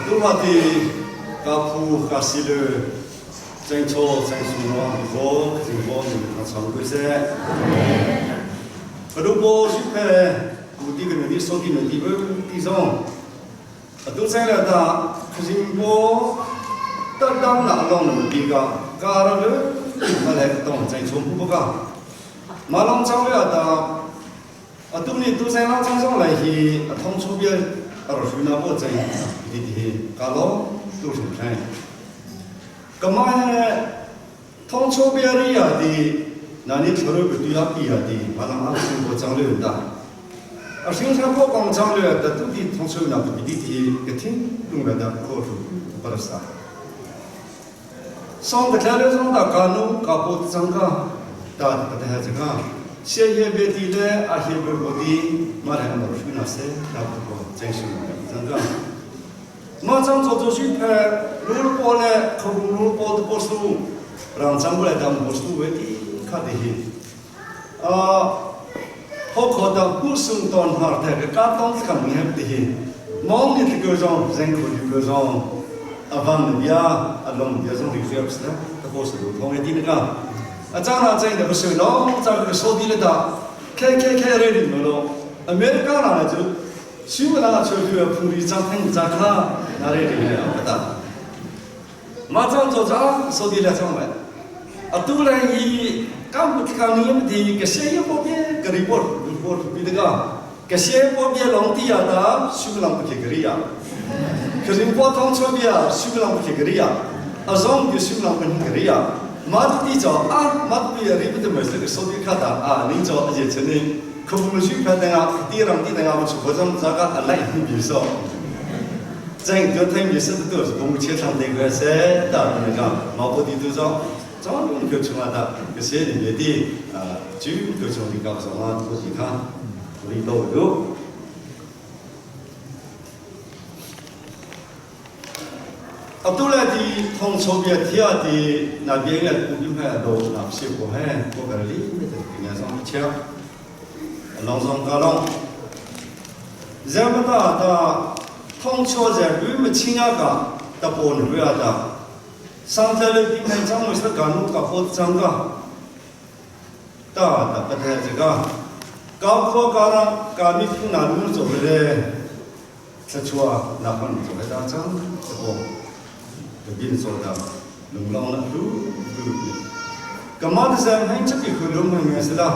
Atu ma ti ka phu ka si le cheng cho cheng su no bo jing bo ni ka chang ku se. Ka du bo si phe ku ti ka ni so ti ni ti bu ti zong. Atu cheng le ta jing bo ta dang na long na ti ka ka ra le ma le tong cheng chom pu ka. Ma long chang le ta Atu ni tu seng lang chang zong lai hi a thong chu bia a ro hru na bo chai ti ti hi ka lo tu hrim thai. Ka ma he thong chu bia ri ya ti na ni thoro bi tu ya pi ya ti ma lang ang sing bo chang le da. A hring thang ko kong chang le da tu ti thong chu na bi ti ti ka thin tung la da ko ru parasa. Song ka tla le zong da ka nu ka po cang ka ta ka te ha changa sia he be ti le a he be bo ti ma le ma shu na se ta ko cheng shu na cang ka ma chang cho cho shu phe lu po le kho lu po to po su rang chang bu le dam bo su we ti kha de hi a ho kho da hu sung ton har the ka tong kham ni hem ti hi mong ni ti ko zong zeng ko ni ko zong avang bia along bia zong ri fiap sa ta ko sa du thong e ti ka a chang na chang da su no chang ka so di le da khe khe khe re ri no lo America na na chu siu la chu chu phu ri chang theng cha kha na re ri le a ta Ma cang cho ca so di le chang mai. Atu le hi kam ka ni am ti ka se ye po bie ka report report pi de ka ka se po bie long ti ya ta su lang ke gri ya. Ka ring po thong cho bia su lang ke gri ya. A zong ki su lang ke gri ya. Ma ti cho a ma ti ri bi de mai se so di kha ta a ning cho a je chen ni khu bu su pha de nga ti rang ti de nga bu chu ko jang za ka a lai ni bi so. 在个听也是都是公切上的个些，到那个毛不地都说，早用个出来的，个些里面的啊，就个从你搞什么都是看，里头有。阿都来的通筹别提啊的那边的古兵派都那些过海过个里面的平安上车，龙上高龙。 Zemata ta thong cho ze bu ma chinga ka ta po ni bu ta sang tla le ti men chang mo sa ka nu ka pho chang ka ta ta pa the je ka ka kho ka ra ka mi phu na lu zo le tla chua na pan zo le ta chang ta po ta bin so ta lung long na lu lu ka ma de zam hang cha ki khu lu ma me se la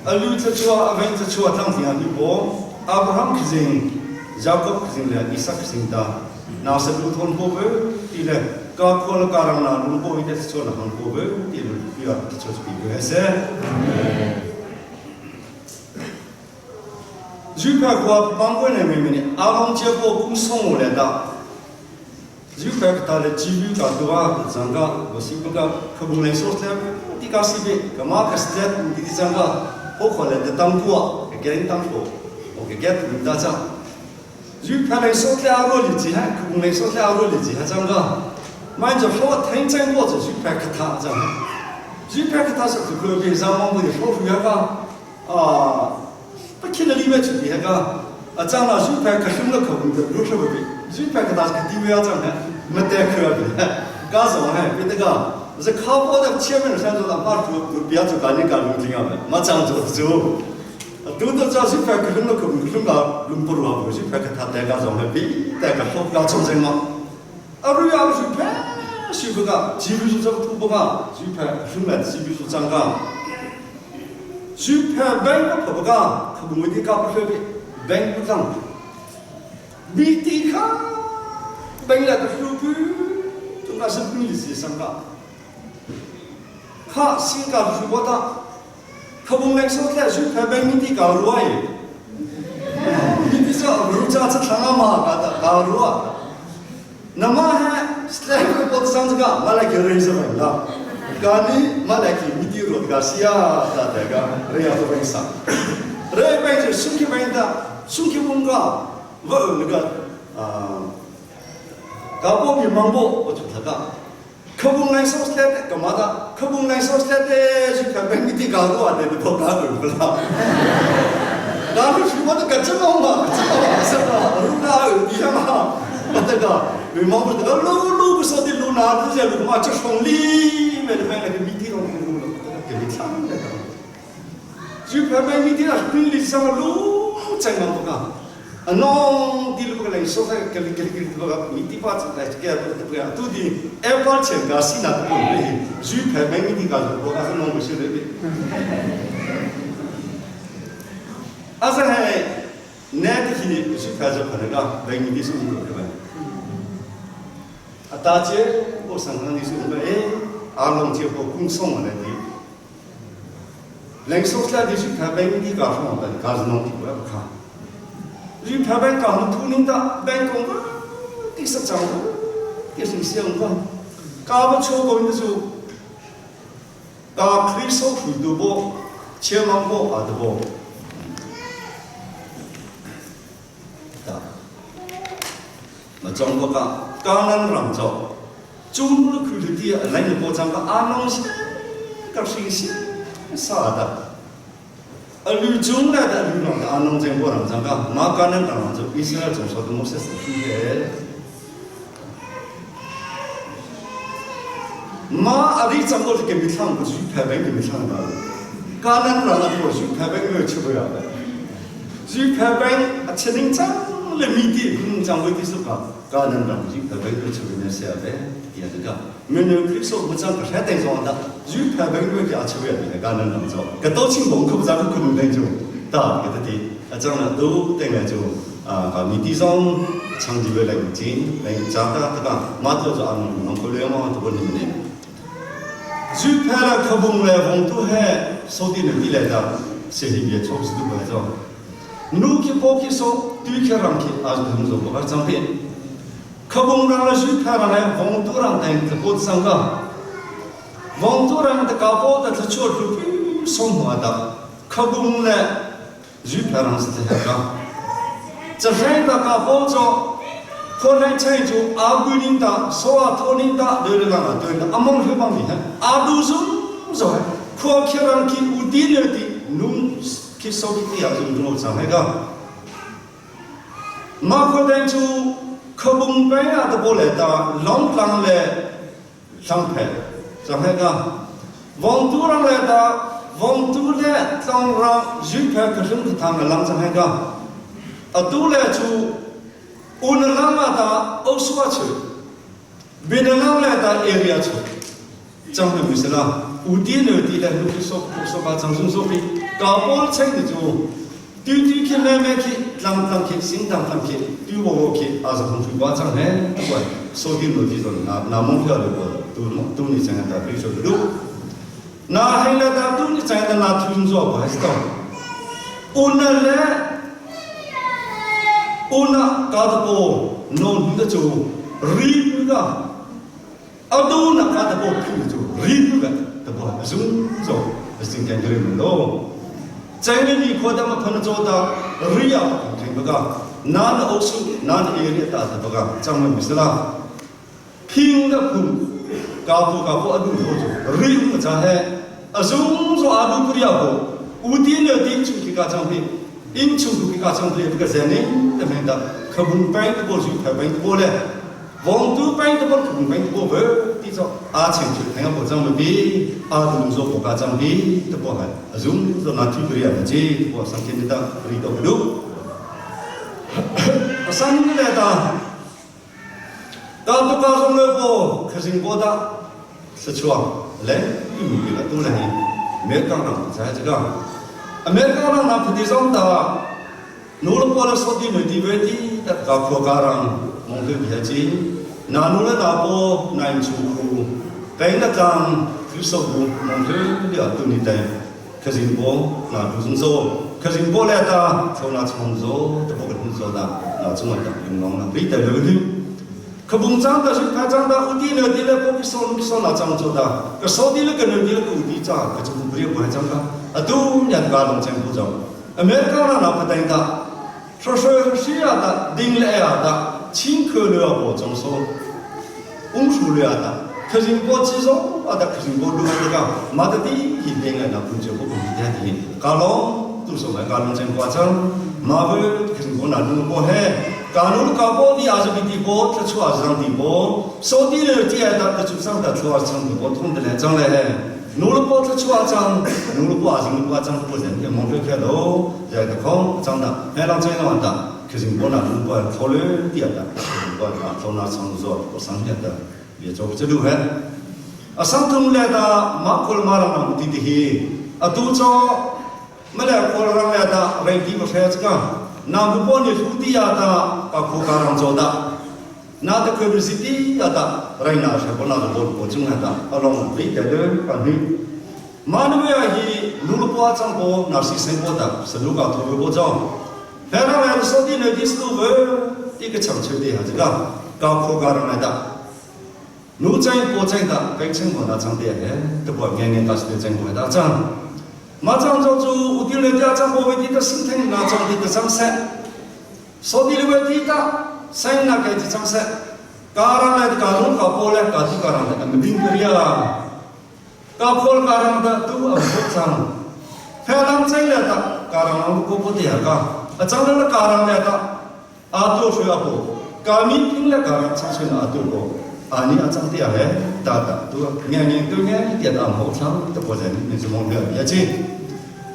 alu tla chua a veng tla chua tlang ti mi po Abraham khizing Jacob khizing le Isaac khizing ta na sa lu thon po be ti le ka khol ka rang na lung po ite chua na hang po be ti lu pi a ti chua pi be se Ju pha kwa bang ko ne me me ni along che po kum song le da Ju pha ka ta le ji bu ka tu wa zang ka wo si bu ka khabung le so tle ti ka si be ka ma ka step ti ti zang ka ho kho le de tang ku a ke tang ko o ke get ni da cha Ju pha le so tle a ro li ji ha khabung le so tle a ro li ji ha zang ka man jo so teng cheng wo ju pha ka ta zang Ju pha ka ta sa ku ko be zang mong bu de so fu ya ka a pa khi le li me chu bi ha ka a chang la ju pha ka shum la khabung de lu sha bi ju pha ka ta ka ti we a chang ha me te khua bi ka zo ha bi de ka是靠坡的前面山走的，把主不要走，赶紧赶路听啊，马上走走。都都叫是拍个什么可什么轮不落，不是拍个他带个上海比带个好要冲绳嘛。啊，如果是拍是不个，基本是这个土不个，就拍什么基本是这个。就拍bank 不个，可不没得搞不出的，bank 不涨。米蒂卡，bank 来的数据，总该是比利时上个。 ခစင်ကရူဘတာခဘုံလက်ဆောတဲ့ရှုဖဘဲမီတီကာရူဝိုင်မီတီဆောရူချာချာငါမာကာတာကာရူဝနမဟဲစလက်ကပတ်စံကမလာကေရေစဘလာကာနီမလာကီမီတီရိုကာစီယာတာတဲ့ကရေယာတော့ဘိစာရေပဲချဆုခိဘိုင်တာဆုခိဘုံကဝနကအာကာဘောဘီမန်ဘောအချထက ခဘုံနိုင်ဆော့တဲ့ကမာတာခဘုံနိုင်ဆော့တဲ့ရှိခဘဲမီတီကာတော့တဲ့တော့ကာလို့ဘလားဒါလို့ရှိမတော့ကချမောမှာကချမောဆရာရူလာဒီမှာ的个，为毛不这个路路不说的路哪这些路嘛，就从里面的那个米地拢路了，给你唱的。就排排米地啊，平里上路在忙不个。啊，弄地路个来说，个个个个个米地把子来个不个，都的二包钱个西那不对，就排排米地个，我讲是弄不出来的。啊，是还那的去是开始可能个，来米地是五个吧。啊，大姐，我上上你是五个，哎，阿龙结果公送来的。零售下的是排排米地个放的，个是弄的我不看。你排排讲土领的办公个，第十张，第十四个，搞不错过的时候，搞可以收很多波，千万波啊的波。嘛，中国讲江南人做，中国看的啲来个保障个阿农些，个新鲜啥的。啊，吕中来的吕郎的阿农真波人讲个，马江南人做，以色列总说的某些是的。马阿里怎么是给米汤不是排兵给米汤的？江南人啊不是排兵没有吃不了的，是排兵啊吃点脏了米的，脏为的是个江南人是排兵没吃不了些呗，也是个。没有可以说不脏，可还得装的，是排兵没给吃不了的江南人做，个都清蒙可不脏可能得就，到给他的，啊这样呢都等来就啊把米地上。长期为来进来加大这个马做做按农科联网这个里面。就派了客户来往都还收的能力来的，谁也措施都不来做。努去包去说，对去让去，还是他们做不还长篇。客户让了就派了来往都让等这波上个，往都让的搞包的他做出送货的，客户呢就派让是这样个，这人的搞包做。后来才就阿古领导，说阿托领导，对对对对对，阿蒙去帮你哈，阿都是说，可可让去乌地了的，农去收的也是农上那个，马可丹就可崩班啊都过来的，浪浪来上牌，上那个，王都让来的，王都来当让日牌可是他们浪上那个，阿都来就。乌那拉嘛达欧苏瓦区，别那拉来达埃利亚区，张的不是啦，乌地那地来，路说说把张松说的，搞不清的就，丢丢去慢慢去，浪浪去，心当当去，丢我我去，还是很会夸张呢，不管说的逻辑说那那门票的我都都你这样的，比如说路，那后来他都你这样的那听说不还是到，乌那来。una kada po non hinda chu ri ga adu na kada po phi chu ri ga ta po azung zo asing kan gre lo chang ni kho da ma phan cho da ri ya thing ga na na osu na na area ta ta ga chang ma misla phing ga phum ka po ka po adu tho chu ri ma cha he azung zo adu puriya bo u ti ne ti chu ki ka chang phi in chu ki ka chang phi ga zene 的明的，可不办的不就排办的不嘞，王都办的不可不办的不不，地着阿清就看个保障没比，阿都说国家长比的不还，阿种说那体不了的这，我上天的里头不路，阿三个来的，到都高中了不，可是我的，是错，来，又没了，都来，没刚刚在这个，啊没刚刚那土地上的。努了过了说的没地位的，那搞破家人，蒙个别进，那努了那波难出苦，等那张就说不蒙个了都你等，可是波那不是说，可是波来的从那从做都不可能做的，那中国的用农了，你得留的。可不长的是他长的，乌地了地了，不说不说那长做的，可说的了个那地了个乌地长，可就不不还长个，啊都人家农村不长，啊没讲了那不等的。说说是呀的，定了呀的，亲口了不总说，翁出了的，可是我记住啊的，可是我录这个，马得的一定了那不就不不一点的，搞龙都说来搞龙真夸张，马不可是我那弄不嘿， Kanun ka bo di azabi ti bo thluachuah zang ti bo so ti le ti ai ta chu sang ta thluar chang ti bo thong te le chang le he nu le po thluachuah chang nu le po azing po chang po zen ke mong ke khe lo jai ta khong chang da he lang chai no ta khizing bo na nu po thole ti ta po na thona chang zo ko sang ya ta bia cho che du he asang thum le ta ma khol ma rang nang ti ti hi atu cho male khol rang le ta rei ti ba hre chka na bu po ni thu ti ya ta ka khu ka rang cho da na ta khoi si ti ya ta rei na she ko na bo bo chung ha ta along ri te de ka ni manu ya hi nu lu po chang po na si se po ta sa lu ka tho bo chong he ra le so ti ne ti su ve ti ka chang che ti ha ka ka khu ka rang na ta Nu cheng po cheng da peng cheng mo na chang te he te bo nge nge ta ste cheng mo da chang ma chang cho chu u ti le ta chang bo we ti ta sing theng na chang ti ta chang se so ti le we ti ta seng na ke ti chang se ka rang le ka rung ka po le ka ti ka rang le ka ding kriya ka khol ka rang da tu am ho chang phe lam cheng le ta ka rang ang ko po te ka a chang le ka rang le ta Atu hri apo kami ping le ka chang chen atu ko ani a chang tia he ta ta tu nge nge tu nge tia ta ho chang ta po zen ni chu mong ya chi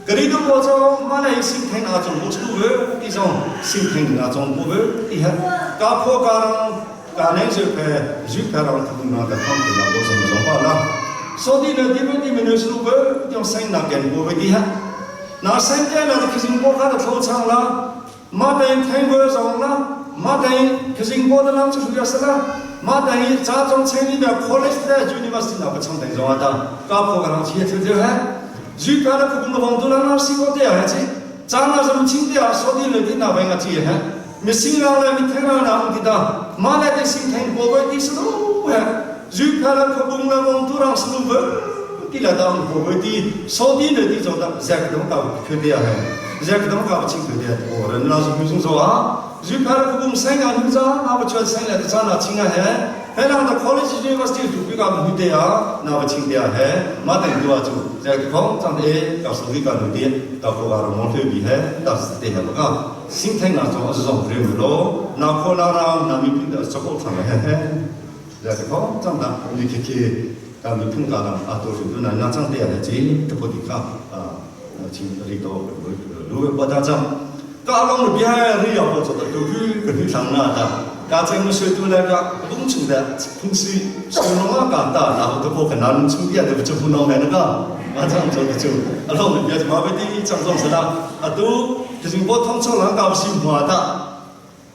kari tu po cho ma lai sing theng a chong bu chu ve ti zong sing theng a chong bu ve ti ha ka pho ka rang ka neng ju phe ju phe rang thu na ta thong tu na bo zong zong pa la so ti na ti ti me ne su ve ti seng na ken bu ve ti ha na seng ke na ki sing po kha ta tho chang la Ma dai thengwe zong la ma dai khizing bo da lam chu ya sala ma dai cha chong cheng ni da college da university na ba chang dai zong ta ka pho ka rang chi thu thu ha ju ka la ku bong tu la na si ko te ha chi cha na zam ching te ha so di le di na ba nga chi ha mi sing ra la mi theng ra na um ti da ma la te sing theng bo ba ti su ha ju ka la ku bong la bong tu rang su ba ti la da um bo ba ti so di le di zong da zak dong ka khu te ha zek dong ka ching tu de o ren la zu sung so a zu phar ku bum seng a nu za na ba chuan seng le cha na ching a he he na da college university tu pi ka mu te a na ba ching te a he ma te tu a chu zek khong chang e ka su ri ka nu te ka ko ga ro mo the bi he ta te he ba ka sing theng na cho a zong re mu lo na kho na ra na mi pin da cho ko thang he he zek khong chang da ni ki ki ka mi pin ka da a to su tu na na chang te a chi te po di ka a 请里头如果不大张，家龙的边里要不做的都去跟你上那的，家在我水都那个农村的平时收农啊干大，然后都不可能村边的就不弄那个，马上做的就，啊龙的边就马不地张总是啦，啊都就是我通常人搞新华的，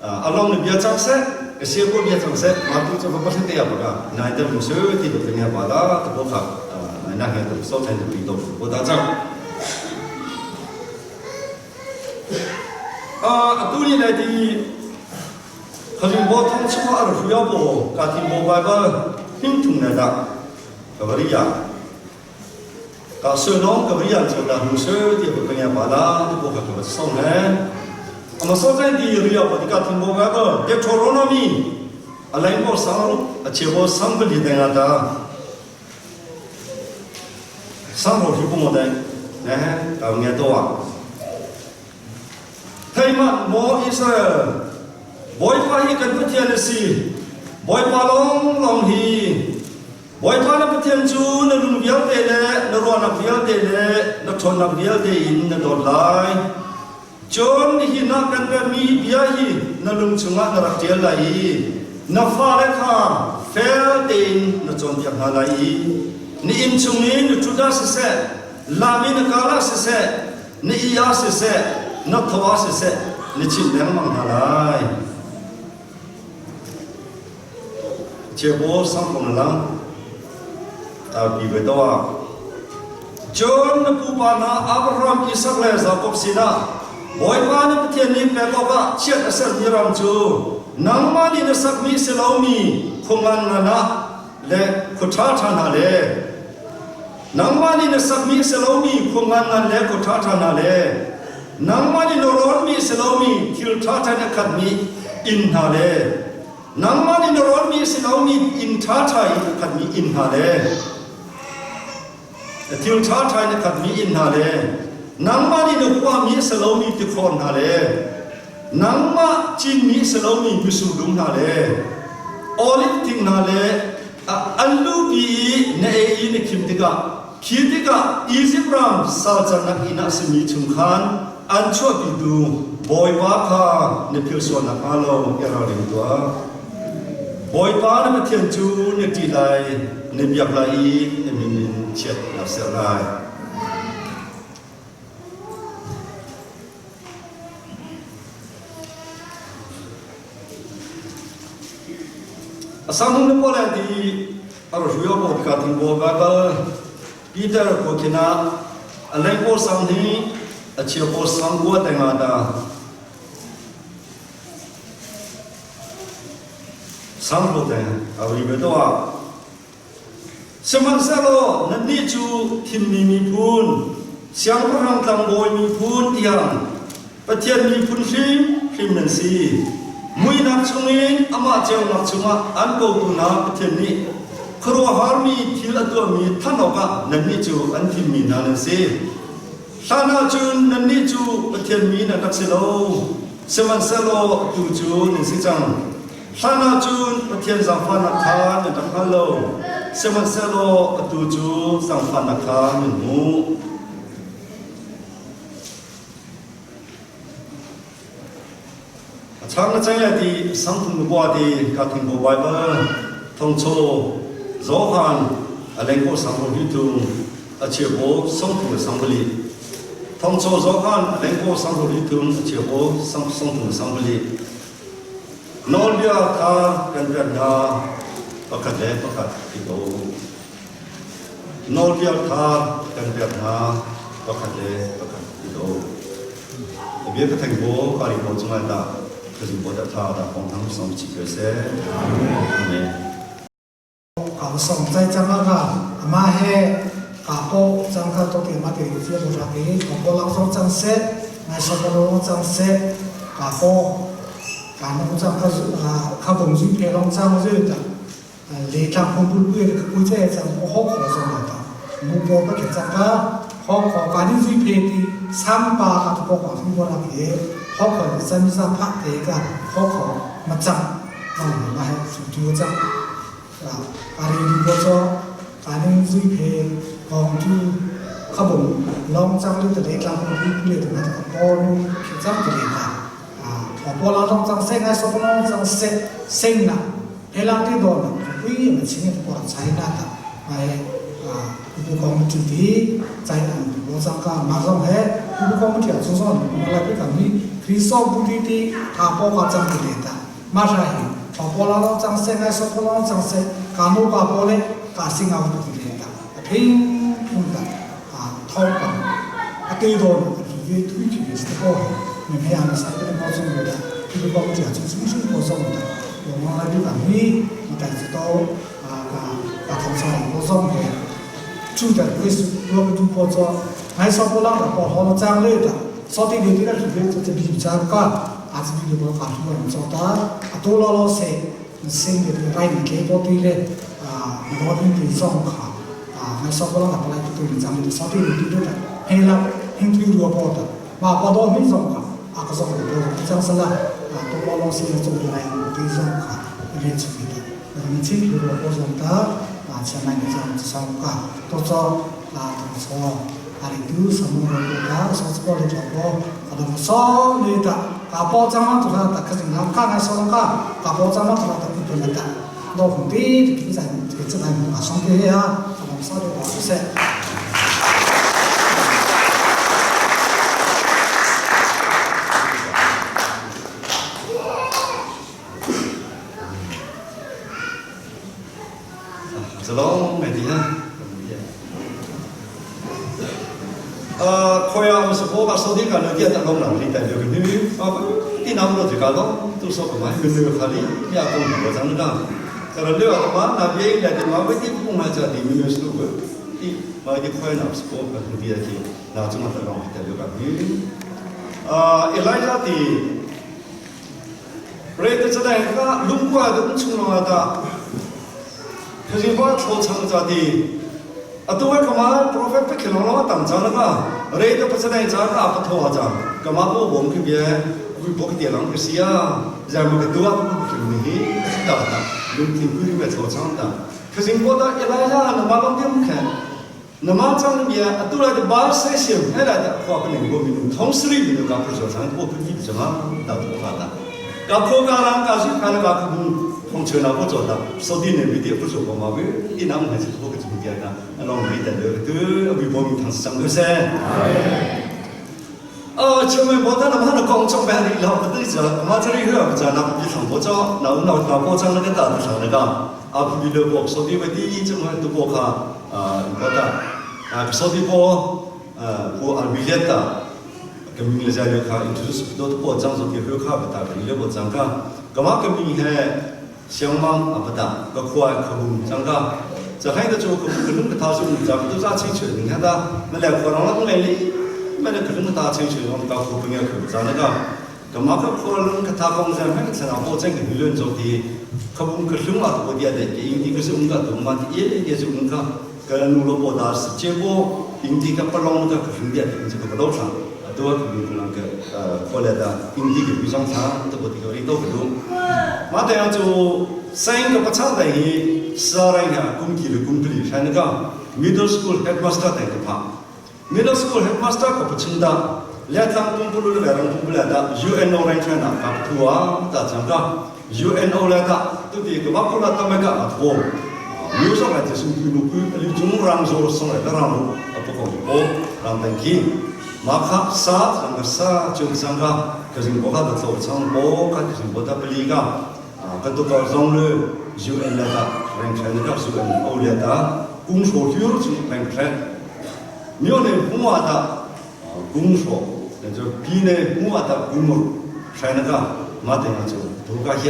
啊龙的边张噻，些个边张噻，马都这个不是这样不个，那的不是地都这样把它都不好，啊那个都烧菜都比都不大张。Atu ni lai ti khazing bo thong chua ar huya bo ka ti bo bible hing thung na da ka bari ya ka se nong ka bari ya cho da hu se ti bo kanya ba la ti bo ka ka so ne ama so zai di ri ya bo ti ka ti bo bible Deuteronomy alain bo sang ru a che bo sang ba li da nga da sang ro hi bu mo dai ne ka nge to wa Theihmanh maw Israel, Bawipa hi kan Pathian a si, Bawipa lawnglawng hi. Bawipa na Pathian cu na lung vialte le na ruahnak vialte le na ṭhawnnak vialte in na dawt lai. Cun nihin ah kan pekmi bia hi na lung chungah na rak ṭial lai i na fale kha fel tein na cawnpiak hna lai i na inn chung i na ṭhut ah siseh, lam i na kal ah siseh, na i ah siseh, na tho ah siseh, na chimh lengmang hna lai. Chebaw sangpong lang tarpi ve to ah. Cun na pupa hna Abraham, Isak le Jakob sinah Bawipa na Pathian nih pek awkah chiat a sermi ram cu nangmah nih na sakmi si lomi khua ngan ah le khua ṭhaṭha hna le Nangmah nih na sakmi a si lomi khua nganngan le khua ṭhaṭha hna le nangmah nih na rawnmi a si lomi thil ṭhaṭha in a khatmi inn hna le nangmah nih na rawnmi a si lomi inn ṭhaṭha in a khatmi inn hna le thil ṭhaṭha in a khatmi inn hna le nangmah nih na huahmi a si lomi tikhor hna le. Nangmah cinmi si lomi mitsur dum hna le oliv thing hna le an lupi i na ei i na khim tikah khi tikah Izipt ram salcannak inn ah a simi chung khan an chuahpitu Bawipa kha na philh sual nakhnga lo i ralring tuah. Bawipa na Pathian cu na ṭih lai, na biak lai i na min in chiat naa ser lai. A sang na pawl ti a ru ko ka thing bo Bible Peter ko khina a leng ko sang hi a chia ko sang ko te nga ta sang ko te a ri be to a Sihmanhsehlaw nannih cu thimmi miphun, siangpahrang tlangbawi miphun tiang Pathian miphun hrimhrim nan si. Muihnak chungin amah ceunak chungah an kotu hna Pathian nih khuaruahharmi thil a tuahmi thanh awkah nannih cu an thimmi hna nan si. Hlan ah cun nannih cu Pathian mi nan rak si lo, sihmanhsehlaw atu cu nan si cang. Hlan ah cun Pathian zaangfahnak kha nan rak hngal lo, sihmanhsehlaw atu cu zaangfahnak kha nan hmuh. A chang na chang lai ti sangthum na bua ti ka thing bo Bible thongcho Johan a lengko sang ro hi tung a chia bo sangthum le sangbali thongcho Johan a lengko sang ro hi tung a chia bo sang sangthum le sangbali Nawlbia kha kan pek hna pakhat le pakhat i do. Nawlbia kha kan pek hna pakhat le pakhat i do. Bia ka theng bo ka ri bo chungai ta ka zu bo da tha da kong thang som chi ke se. Amen. 搞送在怎么个，阿妈嘿，搞波怎个都给妈给这个啥给，搞波老送怎些，来说个老怎些，搞波，搞弄怎个啊，靠工资别弄怎热的，里头空不贵的，贵这怎不好考上来的，木波不给怎个，好考把你最便宜三百个都不搞听过那个，好考三三拍这个，好考没涨，啊，那还是多涨。 Ari di bocho kaning zui phe kong tu khabung long chang lu te le tlang pu pu le tu na ta po lu khi chang te le ta a po la long chang se ngai so long chang se seng na he lang ti do na pui ma ching po chai na ta mai a pu kong tu ti chai an bo chang ka ma zong he pu kong ti a chu so ma la pi ka mi khri so bu ti ti tha po ka chang te le ta 马上去，跑波浪浪张塞，爱说波浪张塞，干木搞波嘞，搞新奥的的的，拼拼的啊，掏宝，啊，对头，直接推举的是个，你们样的啥个高中的，就是包括讲从中心高中的，我们来就讲你，我带知道啊啊啊，同上高中的，住的归是我们都包着，爱说波浪的包好了张类的，说的有的那直接就比较高。อาจจะมีตัวการที่เราจอดตัวเราเราเสเส้นเดียวไรเกปตีเลยอ่ารถที่ส่งขาอ่าในสอบก็ต้องอะไรตัวนี้จำเป็นสอบที่ดีด้วยกันให้เราให้ที่รัวปอดมาปอดไม่ส่งขาอาก็ส่งตัวจังสละตัวเราเราเสส่งอะไรที่ส่งขาเรียนสุดที่มันที่รัวปอดส่งตาอาเช่นนั้นจะส่งขาตัวจออ่าตัวจออะไรดูสมุนไพรสอบก็เลยตัวก็ต้องสอบเลยตา 啊，包装嘛，做啥？大可是人家来说人家，啊，包装嘛，做啥？大可不能打。老红的，就在这个这台马上的呀，他们啥的话是噻。 Zalong mai ti ha. 佢啊，唔是我把手机干了，电脑弄了，你带着个女，啊，电脑弄就干了，都说个嘛，个女哈里，呀，公我长得，在那聊的嘛，那边来的嘛，我的公还在里面是个，的，我的快脑是我个第二天，那怎么在弄带着个女，啊，Elijah 的，瑞德这代个龙瓜的从哪的？可是我头长咋的？Atu wa kama prophet pe khilong lo tam chang na ka re to pasana cha ka pa tho cha kama bo bom khi bia vui bok te lang sia zai mo ke tua ku ku ni hi ta ta lungthin ku ri me tho chang ta khazing ko ta Elijah na ma bang tem khan na ma chang bia atu la de ba se sim he la da khwa ka ning bo minu thong sri minu ka phu so chang ko pu ji chama ta tu kha ta ka pho ka rang ka si kha ka ku thong che na ko cho ta so di ne bi ti pu so ko ma bi ti nam ha chi ko ka chi ti ta along bi ta de tu abi bo mi thang sang ko se 呃，前面我他那么那广场办的，老不对着，嘛这里个在那比上不着，那那那广场那个大上那个，啊，比如我说的为第一种都过卡啊，我的啊，说的过呃，过阿米列达，跟明了在那卡，就是都过张说的后卡不打，比如我张卡，干嘛跟明还相忙啊不打，个快可不张卡。这还得做个可能个他是咱们都咋清楚？你看他那两个人那个里。 မနဲ့ကလုံးတာချင်းချေတော့ကောက်ခုပငယ်ခုဇာနကကမကခေါ်လုံးကတာကောင်ဇာမဲဆနာပေါ်ချင်းကလွန်ဇောဒီခဘုံကလုံးအတော့ဒီတဲ့အင်ဒီကစုံကတုံမတိယေယေစုံကကနူလောပေါ်ဒါစချေဘောအင်ဒီကပလောင်ကခရုဒီတဲ့ဒီကကတော့ဆောင်အတော့ကဘုံကလန်ကခေါ်လာတာအင်ဒီကပြီးဆောင်သာတော့ဒီကရီတော့ကလုံးမတဲ့ကျိုဆိုင်ကပချာတဲ့စာရိုင်းကကုမ်ကီလကုမ်ပလီဆိုင်က middle school headmaster တဲ့ကဖာ middle school headmaster ကပချင်းတာလက်တံပုံပလူလရံပုံပလာတာ UNO ရိုင်းချနာကပထွာတာချံက UNO လာတာတူဒီကဘကုလာတမကအထောမျိုးဆောင်တဲ့စုပြုလူအလူဂျုံရံဇောဆောင်တဲ့ရံအပကောဘောရံတန်ကီမခစာစံကစာချုံစံကကစင်ဘောကတဲ့ဆောချံဘောကကစင်ဘောတပလီကကတုကောဇောင်းလေ UN လာတာရန်ချန်က UNO လာတာကုန်းဆိုဖြူချုံရန်ချန် မြို့နယ်ဟွာတာကုန်းဆိုတဲ့ပြည်နယ်ဟွာတာကုန်းမဆိုင်ကမတဲ့ချိုဒုကဟိယ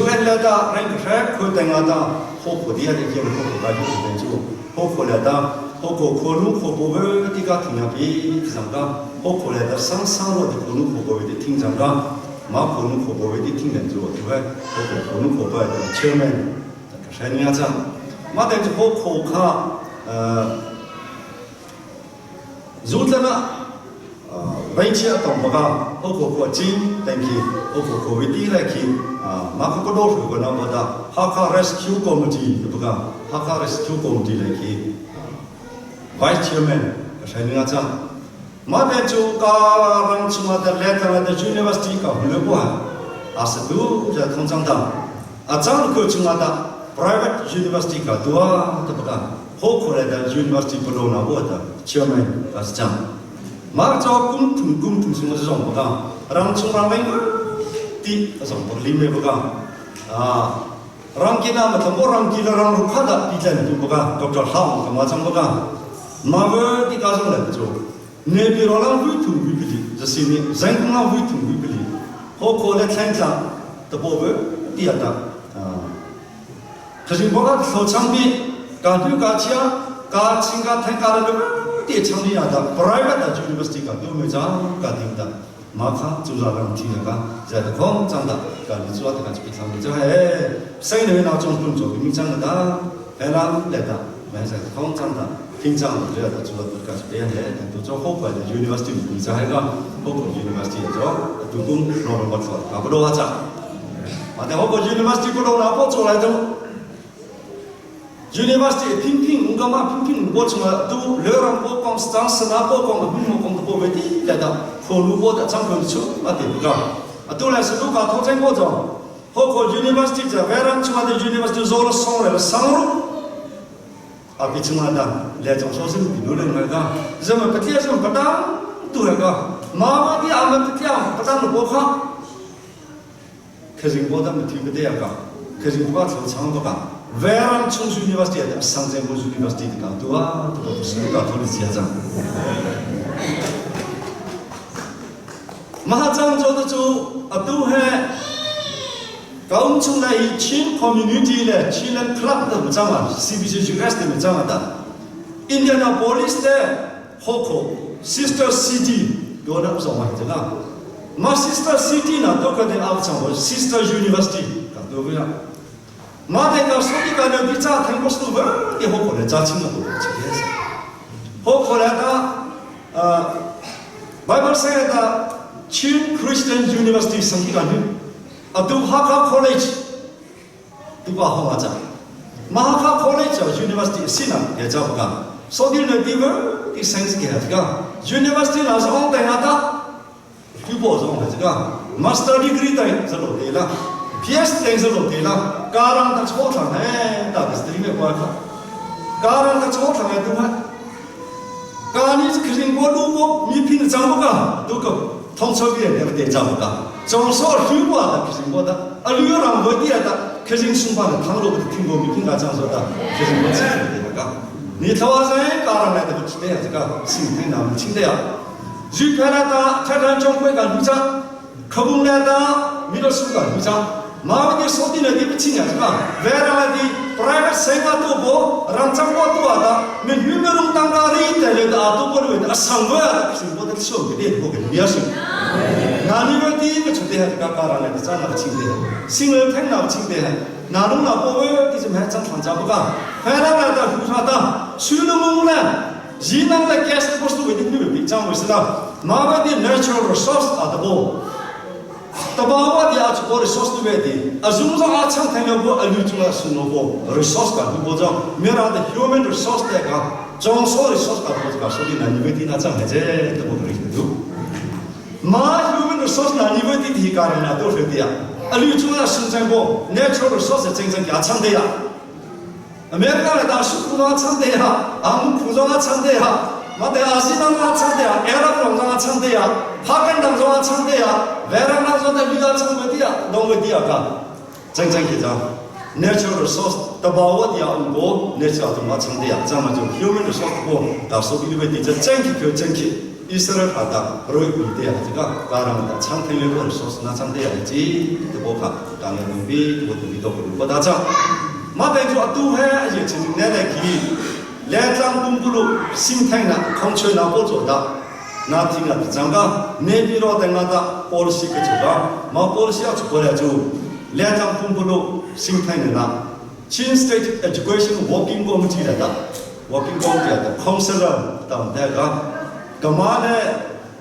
UN လာတာရန်ခရက်ခွတဲ့ငါတာဟိုကိုဒီရတဲ့ရေဟိုကိုပါတဲ့ချိုဟိုကိုလာတာဟိုကိုခိုလူခိုဘောတိကတင်ရပြီစံကဟိုကိုလာတာဆန်းဆန်းလို့ဒီခိုလူခိုဘောတိတင်စံကမခိုလူခိုဘောတိတင်တဲ့ချိုဒီပဲဟိုကိုခိုလူခိုဘောတဲ့ chairman ကဆိုင်ညာချာမတဲ့ဟိုခိုခါအဲ ဇူတနာဘိုင်ချာတောင်ဘကဟုတ်ကိုကိုချင်းတန်ကီဟုတ်ကိုကိုဝီတီလိုက်ခီမာကပဒေါ်ကိုနာဘဒါဟာခါ rescue committee ဘကဟာခါ rescue committee လိုက်ခီ vice chairman ဆိုင်ငါချာမတဲ့ချူကာရန်ချူမတဲ့လက်တဲ့ university ကဘလဘောအစတူဇာထုံချန်တာအချန်ကိုချူမတာ private university ကတွာတပကဟိုခေါ်တဲ့ university ဘလောနာဘောတာ chairman ကစချာမာချောကုမ်ထုံကုမ်ထုံစငါဇောဘကရန်ချူရန်ဝင်းတိအဆောင်ပလီမေဘကအာရန်ကိနာမတမောရန်ကိလရန်ရုခဒါတိလန်တူဘကဒေါက်တာဟောင်းကမချံဘကမာဝတိကာဆောင်လည်းချိုနေပြည်တော်လောဝိထုဝိပလီဇစီနီဇန်ကုလာဝိထုဝိပလီဟိုခေါ်တဲ့ထိုင်ချာတဘောဘတိယတာအာခရှင်ဘောကဆောချံဘီကာတူကာချာကာချင်းကာထိုင်ကာရလ တေချောင်းရတာ private university ကတို့မေချာကတင်တာမာခကျူဇာလန်တီကဇာတခေါင်ချန်တာကလီဇွာတကချပိဆောင်ကြဟဲစိနေနာချုံတွန်ချိုမိချန်တာဟဲလာလက်တာမဲဇာတခေါင်ချန်တာ听讲的这个主要干是别的，都做好快的 university 你在那个好过 university 做，都讲老板不错，搞不到啊咋？啊，但好过 university 不到那不做来的。 University 拼拼，我干嘛拼拼？我从来都流浪过光，当时那过光的，不光的不为的，来到考路过的张口出啊对不讲？啊，都来是都搞头前过走，好过 university 在外人出来的 university 做了上来了上路，啊，比出来的来种说是比路人那个，人们不贴什么不当，都那个，妈妈的俺们不贴不当的不看，可是我他们听不得个，可是我头长不讲。 외랑 청주 유니버시티에 상쟁고 유니버시티가 또와 또 무슨 가톨리지야장 마하장 저도 저 아또해 가운충나 이 친 커뮤니티래 친한 클럽도 무장아 CBC US 무장하다 인디애나폴리스 때 호코 시스터 시티 요나 무슨 말이잖아 마 시스터 시티나 또 그데 아무튼 시스터 유니버시티 또 그냥 马的个手里个那比咋听不是都问的好可能咋听了都这个是，好可能的，呃，Bible 说的 Chin Christian University sangki kan hin atu Hakha College tupa hong acha Mahakha College University sina ya cha baka so dil na ti ti science ke ha ka university na sa ong tai ata tu bo zong ha ka master degree tai zalo te la PS tai zalo te la karang ta cho thang he ta de me kwa kha karang ta cho thang he tu ha ka ni khring bo lu bo mi phin chang bo ka tu ko thong cho bi ne te chang ka chong so hu bo da khring bo da a lu rang bo ti da khring sung ba na thang lo bo thing bo mi phin ka chang so da khring bo chi te ka ni thawa sai karang na da chi te ka sing thang na ching de ya ယူဖလာတာထထန်ချုံခွဲကလူချခဘုံလာတာမိလို့စုကလူချမာဝဒီစောတိနဒီပချင်းညာကဝဲရလာဒီ private ဆေငါတော့ဘောရန်ချံဘောတူအတာမေညမရုံတန်ကာရီတဲလေတာတူပေါ်ဝဲအဆံဝဲအစင်ဘောတဲ့ရှုံးတဲ့ဘောကမြာရှိနာနီဝတီကချတဲ့ဟာကကာရနဲ့စာနာချင်းတဲ့စင်လထန်းနာချင်းတဲ့နာလုံနာပေါ်ဝဲဒီစမဲချန်ထန်ချဘကဖဲလာတာဟူခါတာရှူနမုံလာ Jinang la gas post tu wedi ni bi chang wis la ma ba di natural resource a da bo tabawa di a chu resource tu wedi a zum zo a chang thang bo a lu chu la su no bo resource ka bu bo jo mera da human resource te ka chong so resource ka bo ka so di na ni wedi na chang he je te bo ri du ma human resource na ni wedi thi ka na do fe dia a lu chu la su chang bo natural resource cheng cheng ya chang de ya アメリカ다 수쿠가 찬대야, 아무 부정아 찬대야, 마대 아시나가 찬대야, 에랍 롱장아 찬대야, 파간 랑정아 찬대야, 외랑 랑정아 위가 찬대야, 농거디야가 정정기자. Natural resource tabawa dia umbo natural tuma 찬대야, 자마죠 human resource 고 다소 일베 디자 정기 그 정기 이스라엘 하다 로이 군대야 제가 가랑다 창태려고 resource 나 찬대야지 또 뭐가 강연비 또 비도 그리고 다자 မတဲ့ကျအတူဟဲအရင်ချင်းနဲ့တဲ့ခီလဲချံပုံပလူစင်ထိုင်နာခေါချွေနာပေါ်ကြတာနာတင်ကဇံကနေပြီးတော့တဲ့ငါတာ policy ကချူတာမ policy အချပေါ်ရကျူလဲချံပုံပလူစင်ထိုင်နာ Chin State Education Working Committee တာ Working Committee တာ Counselor တောင်တဲ့ကကမာနဲ့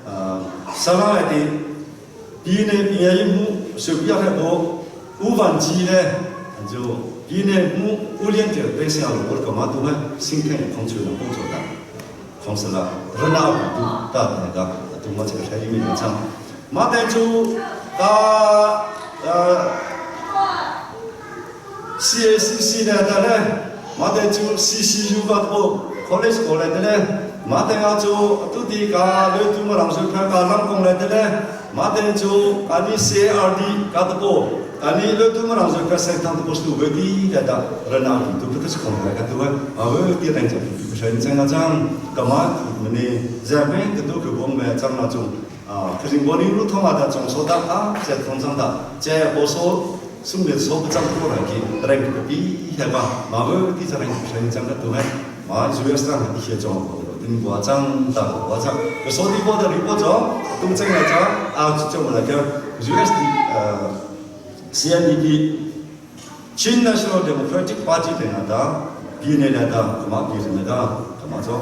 အာဆရာတဲ့ဒီနေပြည်ရေးမှုဆိုပြတဲ့ဘောဥပန်ကြီးတဲ့就 一年木五年就百姓我干嘛都呢，心态控制了工作的，控制了，热闹度大那个，都没这个太有名场。马丹就到CACC 的的嘞，马丹就 CCU 个不 college 过来的嘞，马丹啊就都地个来都没人说看个人工来的嘞，马丹就啊你 CARD 个不。ani lo tu marang zo ka sai tang to stu ve di da da rana tu tu tu khong la ka tu a ve ti rang cha tu shen chang a chang ka ma mne za me ka tu ku bong me chang na chung a khring bo ni ru thong a da chong so da a che thong chang da che bo so sung le so chang tu ra ki rang ku bi he ba ma ve ti cha rang shen chang ka tu he ma ju ya sang ti he chong ko tin bo chang da bo chang ka so di bo da ri bo cho tung chang la cha a chu chong la ka US CNDP Chin National Democratic Party တဲ့နာပြည်နယ်တာကမပြည်နယ်တာကမဆို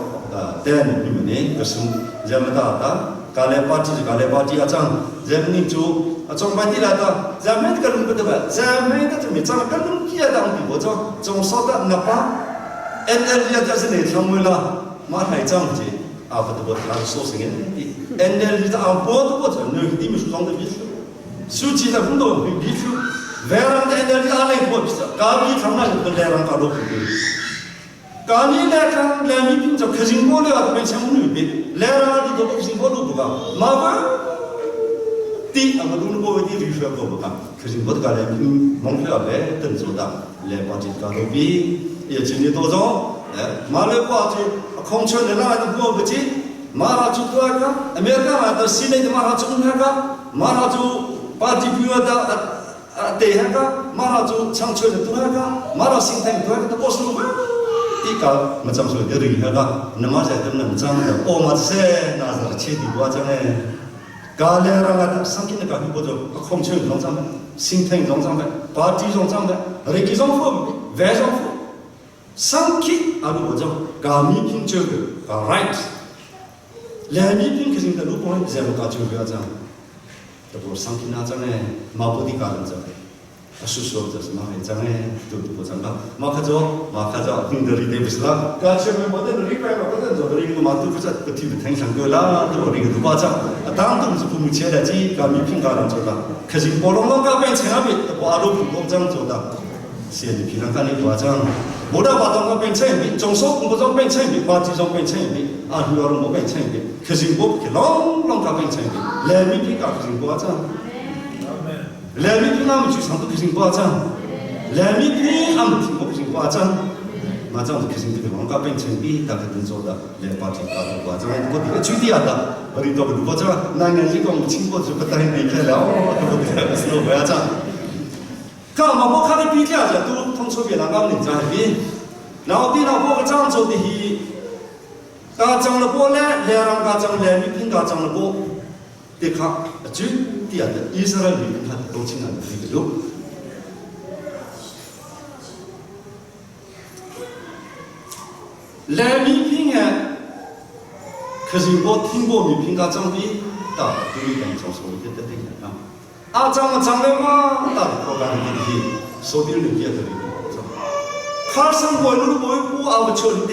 တဲ့နိမနေကဆုဇမတာတာကာလေပါတီကာလေပါတီအချမ်းဇမနီချူအချုံပါတီလာတာဇမန်ကလုံပတဘဇမန်တမီချမ်းကလုံကီယတောင်ဒီဘောချောကျုံစောတာနပါ NL ရတဲ့စနေချမလာမထိုင်ချမ်းကြီးအဖတ်ဘောလာဆိုစငယ်ဒီ NL 的啊波都不成，那个地面是装的必须，手机的很多必须。 वेरांग एनर्जी आले को काबी थंगा लेरांग का लोग कानी लेखang lemme pin 저 खजिंग बोले आ पे छम नु बे लेरांग 도 도 खजिंग बोलु बुगा मावा ती 아마 눈 보고 디 리슈 거 बु가 खजिंग बोद का ले 몽표 레 뜬조다 레 바지 가 로비 예 진이 도죠 마레 과空천 내가 뭐 그지 마라주 또아가 아메리카 마다 시네드 마라주 하가 마라주 파티 뷰하다 地下个，马上就唱出来，多下个，马上心态多下个，都是地搞，么怎么说的对下个，那么在都能涨的，哦嘛这那是切地瓜涨哎，咖喱让个上天的咖啡不就空气中涨的，心态中涨的，把地中涨的，人给中富，外中富，上去阿鲁我讲，咖米品这个，咖 right，两米品肯定的，如果你这么搞就不要涨。Tabo sangkina chang e ma bodi ka lan chang a su so cha ma he chang e tu tu ko chang ka ma kha jo ma kha jo hing dari de bisla ka che me mo de ri pa ma ka jo ri ko ma tu cha pa thi thang sang ko la tu ri ko ba cha a tang tu su pu mu che da ji ka mi phing ka lan cho da kha jing po long long ka pen che ha bi to a ro pu ko chang cho da 谢你平常看你多张，我的话当个变成比，总说我总变成比，把这种变成比，啊，女儿我变成比，可是我去啷啷个变成比，来米比个可是我张，来米比那么就上都可是我张，来米比俺们听我可是我张，马上可是这个王个变成比，大家都做的，来把这个我张，我这个具体的，我的都我张，那年一共亲过就不等离开了，我这个是不要张。 ka ma bo kha pi kya ja tu thong so bi la ngam ning cha bi na ti na bo ka chang cho ti hi ka chang la bo le le rang ka chang le mi pin ka chang la bo te kha chu ti a Israel mi pin kha to ching a ti lu le mi pin he 可是我听过米平ka chang bi ta tu ni kang chong so te te te na 阿张张了嘛，大的高干的地，手里的别的里，卡上过路过不阿不出的，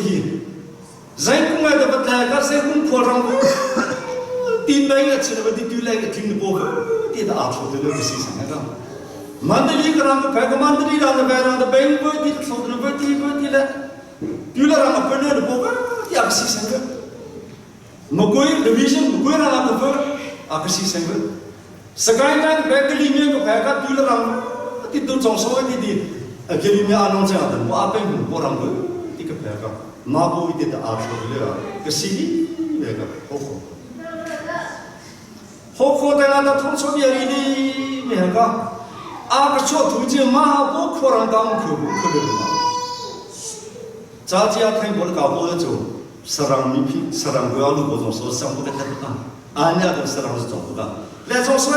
人工来的不太，卡谁工扩张，地买个吃的不地丢来个听的不，地的阿出的那个市场那个，曼德里个让个排个曼德里让个排让个白不地出的不地不地了，丢了让个本来的不，地阿个市场个，木贵 division 木贵让个不阿个市场个。Sakaingan bekali me ko phaka tu la ti tu chong so ti ti akeli me anong cha dan wa pe hu bo rang ti ka phaka ma bo ti ta a tho le ka si ni me ka ho ho ho kho ta na ta thong so bi ri ni me ka a ka cho thu ji ma ha bo kho rang dang khu bu khu le ma cha ji a thain bo ka bo jo sarang mi phi sarang go lu bo jong so sang bo ka ta ka a nya do sarang jo ka 来总说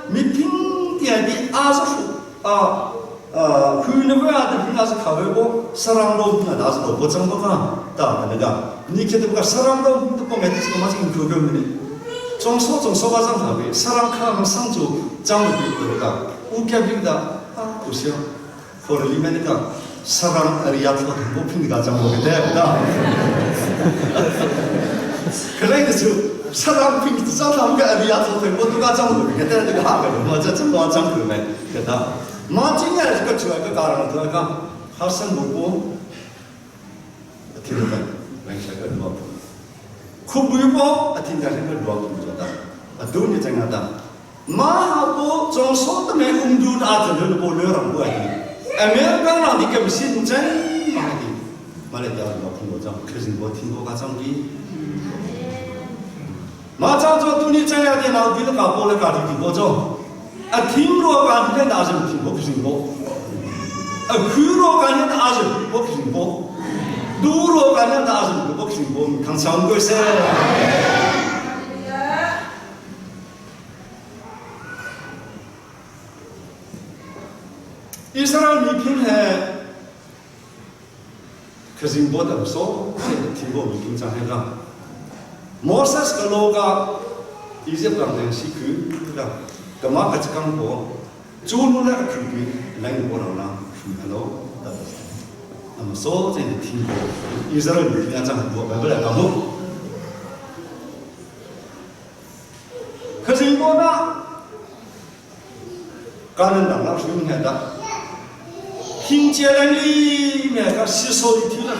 你平点的二十户啊，呃，去那个啊，的平常是考虑过，十万多那那是萝卜挣不干，到那个，你看这个十万多都不买的是嘛进口的呢？总说总说话上考虑，十万卡我上周涨了比多个，五千平的啊不行，或者里面那个十万二亚头我平的个涨不给对不对？可那个时候。사람 핑 사람 가 아리야 토테 모두가 장도 그때 내가 하고 뭐 저저 장도 매 그다 마지냐 그 좋아 그 가라는 들어가 하선 보고 어떻게 맹세가 뭐 쿠부이보 아틴다는 걸 뭐 부자다 아돈이 장하다 마하고 정소도 매 um두 아들을 보려랑 뭐야 아메리카나 니까 무슨 쟁 마디 말했다 뭐 거죠 그래서 뭐听过 가정기 马上做独立这样的老弟了搞过来搞的挺过做，啊听罗干的那是听过不听过，啊苦罗干的那是不听过，杜罗干的那是不听过，看上个噻。以色列米平还，可是我的说，听过米平讲那个。 Moses kaloga Egypt lang den si ku la kama ka chakang ko chu nu la khu bi lang ko ra la khu hello da 那么说这个听过以色列女人讲过白不来讲不可是我呢干人当老师应该的听见了你那个吸收的听了。